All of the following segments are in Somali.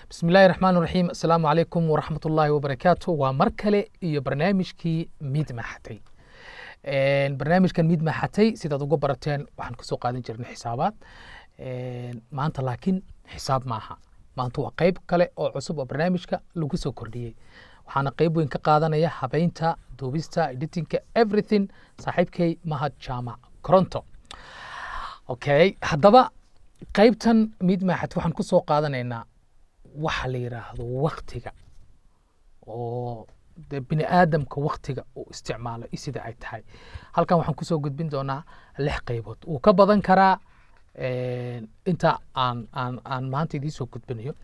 Bismi illaahi raxmaan raxiim. Asalaamu calaykum waraxmat ullaahi wabarakaatu. Waa mar kale iyo barnaamijkii Miid Maaxatay. Barnaamijkan Miid Maaxatay, sidaad uga barateen, waxaan kasoo qaadan jirnay xisaabaad. Maanta laakiin xisaab maaha. Maanta waa qeyb kale oo cusub oo barnaamijka lagu soo kordhiyey, waxaana qeyb weyn ka qaadanaya habeynta, duubista, editingka, everything, saaxiibkay Mahad Jaamac Coronto. Okay, haddaba qeybtan Miid Maaxat waxaan ku soo qaadanaynaa waxa la yidhaahdo waktiga, oo dee bini aadamka waktiga uu isticmaalo iyo sida ay tahay. Halkan waxaan kusoo gudbin doonaa lix qeybood. Wuu ka badan karaa inta aan maanta idiin soo gudbinayo,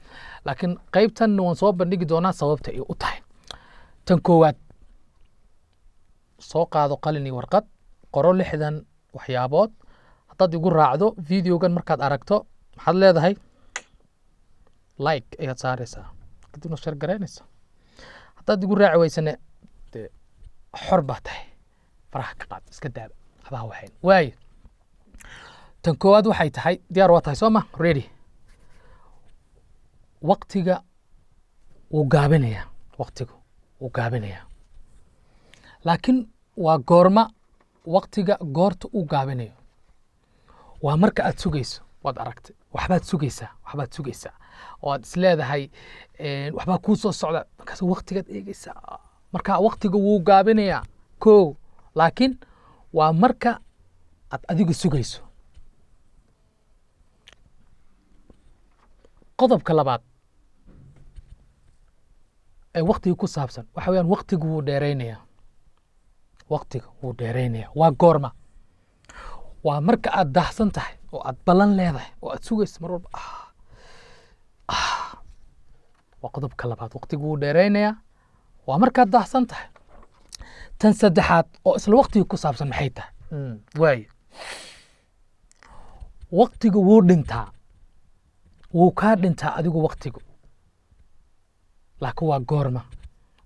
laakiin qeybtan waan soo bandhigi doonaa sababta ay u tahay. Tan koowaad, soo qaado qalin iyo warqad, qoro 60 waxyaabood. Haddaad igu raacdo videogan, markaad aragto maxaad leedahay? Like ayaad saaraysaa, kadibna share garaynaysaa. Haddaad igu raaci weysane, dee xor baa tahay, faraha ka qaad, iska daaba, habaha waxayn waayo. Tan koowaad waxay tahay, diyaar waa tahay, soo ma? Ready? Waqtiga wuu gaabinayaa, waqtigu wuu gaabinayaa, laakiin waa goorma waqtiga goorta uu gaabinayo? Waa marka aad sugayso. Waad aragtay, waxbaad sugaysaa, waxbaad sugaysaa oo aad isleedahay waxbaa kuu soo socda, markaas waqtigaad eegeysaa. Marka waqtiga wuu gaabinayaa ko, laakiin waa marka aad adigu sugayso. Qodobka labaad ee waqtiga ku saabsan waxa weeyaan, waqtigu wuu dheeraynayaa, waqtiga wuu dheeraynaya. Waa goorma? Waa marka aad daahsan tahay oo aad ballan leedahay oo aad sugayso mar walba. Waa qodobka labaad, waqtigu wuu dheeraynayaa, waa markaad daahsan tahay. Tan saddexaad oo isla waqtiga ku saabsan maxay tahay? Waayo, waqtigu wuu dhintaa, wuu kaa dhintaa adigu waqtigu, laakiin waa goorma?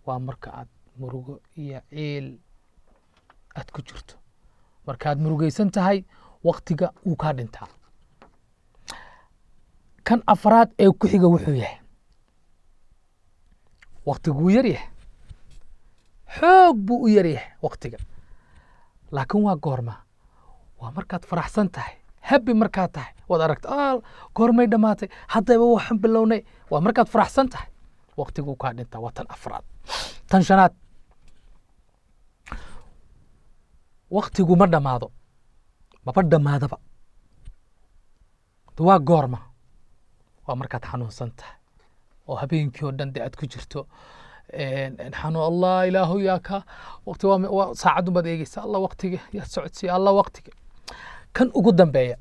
Waa marka aad murugo iyo ciil aad ku jirto. Markaad murugaysan tahay, waqtiga wuu kaa dhintaa. Kan afraad ee ku xiga wuxuu yahay, waqtigu wuu yar yahay, xoog buu u yar yahay waqtiga, laakiin waa goorma? Waa markaad faraxsan tahay, happy markaad tahay. Waad aragta, goormay dhammaatay? Haddaba waxaan bilownay. Waa markaad faraxsan tahay waqtigu kaa dhintaa. Waa tan afraad. Tan shanaad, waqtigu ma dhammaado, maba dhammaadaba. Waa goorma? Waa markaad xanuunsan tahay oo habeenkii oo dhan de aad ku jirto xanuun. Allah, ilaahu yaa ka waqti waa saacadun baad eegeysa. Allah, waqtiga yaa socodsiiya, Allah, waqtiga. Kan ugu dambeeya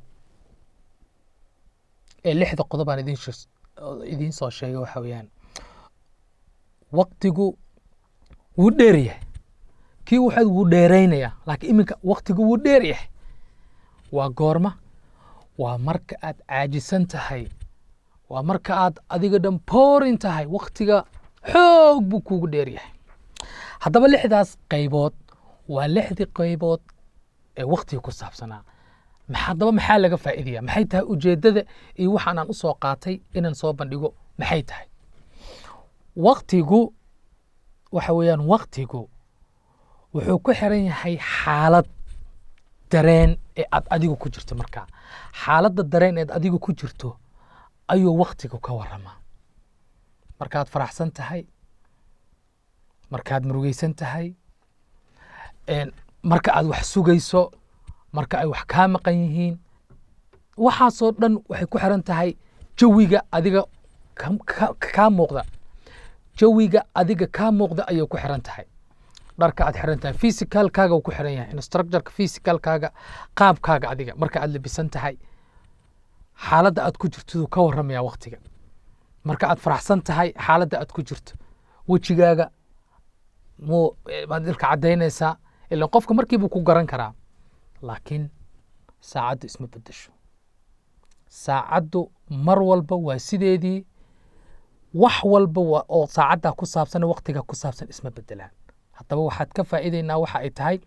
ee lixda qodob aan idiin soo sheegay waxa weeyaan, waqtigu wuu dheer yahay. Kii waxaad wuu dheeraynayaa, laakiin iminka waqtigu wuu dheer yahay. Waa goorma? Waa marka aad caajisan tahay, waa marka aad adiga dhan boorin tahay. Waqtiga xoog buu kuugu dheer yahay. Haddaba lixdaas qaybood waa lixdii qaybood ee waqtiga ku saabsanaa. Haddaba maxaa laga faa'iidaya? Maxay tahay ujeeddada iyo waxaan aan usoo qaatay inaan soo bandhigo? Maxay tahay? Waqtigu waxa weeyaan, waqtigu wuxuu ku xiran yahay xaalad dareen ee aad adigu ku jirto. Markaa xaaladda dareen eed adigu ku jirto ayuu waqtigu ka waramaa. Markaad faraxsan tahay, markaad murugeysan tahay, marka aad wax sugayso, marka ay wax kaa maqan yihiin, waxaasoo dhan waxay ku xiran tahay jawiga adiga kaa muuqda. Jawiga adiga kaa muuqda ayay ku xiran tahay. Dharka aad xiran tahay, physicalkaaga uu ku xiran yahay, structureka physicalkaaga, qaabkaaga adiga marka aad labisan tahay, xaaladda aad ku jirto ka warramaya waqtiga. Marka aad faraxsan tahay, xaaladda aad ku jirto, wejigaaga muu baad ilka caddaynaysaa, ilan qofka markiibuu ku garan karaa. Laakiin saacaddu isma bedesho, saacaddu mar walba waa sideedii. Wax walba oo saacaddaa ku saabsan, waqtiga ku saabsan, isma bedelaan. Haddaba waxaad ka faa'iidaynaa waxa ay tahay,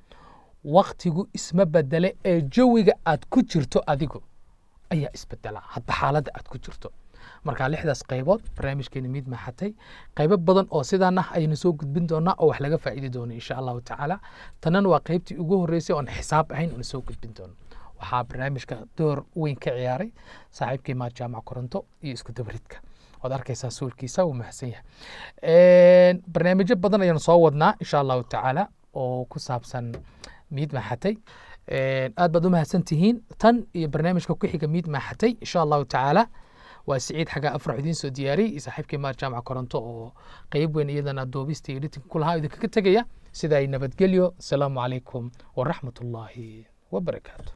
waqtigu isma bedele ee jawiga aad ku jirto adigu ayaa isbedelaa, hadba xaaladda aad ku jirto. Marka lixdaas qaybood barnaamijkeena Miid Maaxatay, qaybo badan oo sidaan ah ayaynu soo gudbin doonaa oo wax laga faa'iidi doono, insha Allahu tacaala. Tanan waa qaybtii ugu horreysay oon xisaab ahayn oona soo gudbin doono. Waxaa barnaamijka door weyn ka ciyaaray saaxiibkii Maad Jaamac Koronto iyo isku dabridka waad arkaysaa suulkiisa, wuu mahadsan yahay. Barnaamijyo badan ayaanu soo wadnaa, insha Allahu tacaala, oo ku saabsan Miid Maaxatay. Aad baad u mahadsan tihiin. Tan iyo barnaamijka ku xiga Miid Maaxatay, insha Allahu tacaala, waa Siciid Xagaa Afrax idiin soo diyaariyey iyo saaxiibkii Maad Jaamac Koronto oo qeyb weyn iyadana duubista iyo editing ku lahaa, idinkaga tegaya sida ay nabadgelyo. Asalaamu calaykum waraxmat ullaahi wabarakaatu.